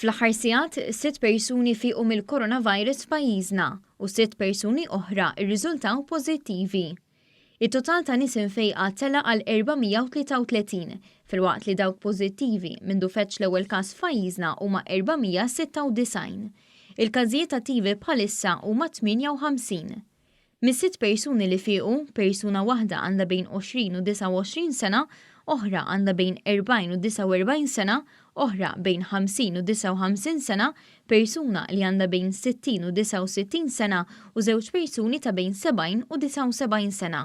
Fl-aħħar sigħat, sitt persuni fiequ mill-coronavirus f'pajjiżna u sitt persuni oħra rriżultaw pożittivi. It-total ta' nies imfejqa tela' għal 433, filwaqt li dawk pożittivi mindu feġġ l-ewwel każ f'pajjiżna huma 496. Il-każijiet attivi bħalissa huma 58. Mis-sitt persuni li fiequ, persuna waħda għandha bejn 20 u 29 sena, oħra għandha bejn 40 u 49 sena, oħra bejn 50 u 59 sena, persuna li għandha bejn 60 u 69 sena u żewġ persuni ta' bejn 70 u 79 sena.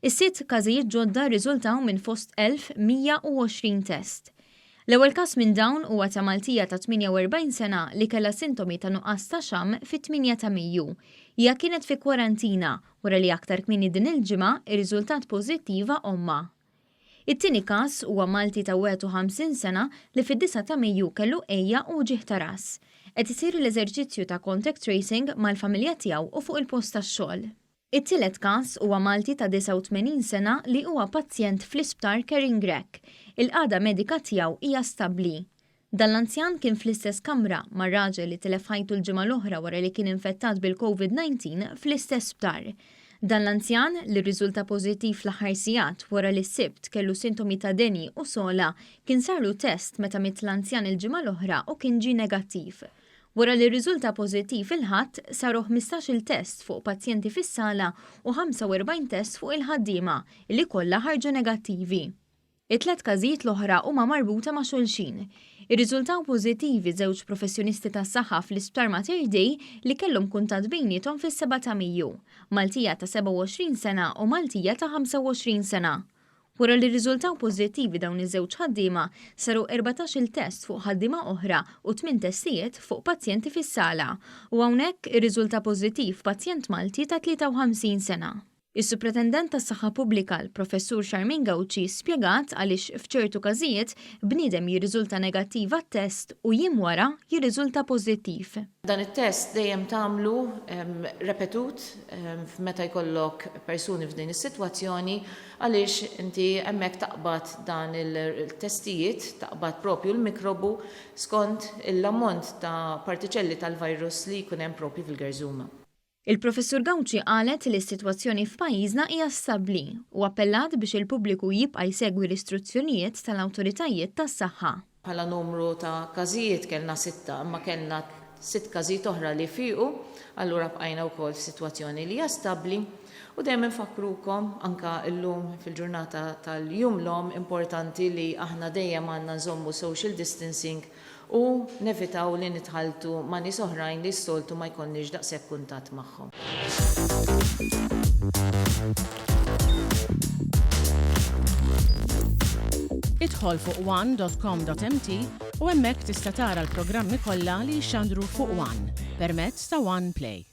Is-sitt każijiet ġodda rriżultaw minn fost 1,120 test. L-ewwel każ minn dawn huwa ta' Maltija ta' 48 sena li kellha sintomi ta' nuqqas ta' xamm fit-8 ta' Mejju. Hija kienet fi kwarantina wara li aktar kmieni din il-ġimgħa rriżultat pożittiva ommha. It-tieni każ huwa Malti ta' 51 sena li fid-9 ta' Mejju kellu għejja u uġigħ ta' ras. Qed isir l-eżerċizzju ta' contact tracing mal-familja tiegħu u fuq il-post tax-xogħol. It-tielet każ huwa Malti ta' 89 sena li huwa pazjent fl-Isptar Caring Grech. Il-qagħda medika tiegħu hija stabbli. Dan l-anzjan kien fl-istess kamra mar-raġel li tilef ħajtu l-ġimgħa l-oħra wara li kien infettat bil-Covid 19 fl-istess sptar. Dan l-anzjan, li rriżulta pożittiv fl-aħħar sigħat wara li s-Sibt kellu sintomi ta' deni u sogħla, kien sarlu test meta miet l-anzjan il-ġimgħa l-oħra u kien ġie negattiv. Wara li rriżulta pożittiv il-Ħadd, saru ħmistax-il test fuq pazjenti fis-sala u 45 test fuq il-ħaddiema, li kollha ħarġu negattivi. It-tliet każijiet l-oħra huma marbuta ma' xulxin. Irriżultaw pożittivi żewġ professjonisti tas-saħħa fl-Isptar Mater Dei li kellhom kuntatt bejniethom fis-7 ta' Mejju, Maltija ta' 27 sena u Maltija ta' 25 sena. Wara li rriżultaw pożittivi dawn iż-żewġ ħaddiema, saru 14-il test fuq ħaddiema oħra u tmien testijiet fuq pazjenti fis-sala. U hawnhekk irriżulta pożittiv pazjent Malti ta' 53 sena. Is-Supretendent tas-Saħħa Pubblika, l-Professur Charmaine Gauci spjegat għaliex f'ċertu każijiet bniedem jirriżulta negattiv għat-test u jiem wara jirriżulta pożittiv. Dan it-test dejjem tagħmlu repetut meta jkollok persuni f'din is-sitwazzjoni għaliex inti hemmhekk taqbad dan il-testijiet, taqbad propju l-mikrobu skont l-ammont ta' partiċelli tal-virus li jkun hemm propju fil-gerżuma. Il-Professur Gauci qalet li s-sitwazzjoni f'pajjiżna hija stabbli u appellat biex il-pubbliku jibqa' jsegwi l-istruzzjonijiet tal-awtoritajiet tas-saħħa. Bħala numru ta' każijiet kellna sitta, imma kellna sitt każijiet oħra li fiequ, allura bqajna wkoll f'sitwazzjoni li hija stabbli. U dejjem infakkrukom, anke llum fil-ġurnata tal-Jum l-Omm, importanti li aħna dejjem għandna nżommu social distancing u nevitaw li nitħalltu ma' nies oħrajn li s-soltu ma jkollniex daqshekk kuntatt magħhom. Idħol fuq one dot com dot mt u hemmhekk tista' tara l-programmi kollha li jixxandru fuq one permezz ta' One Play.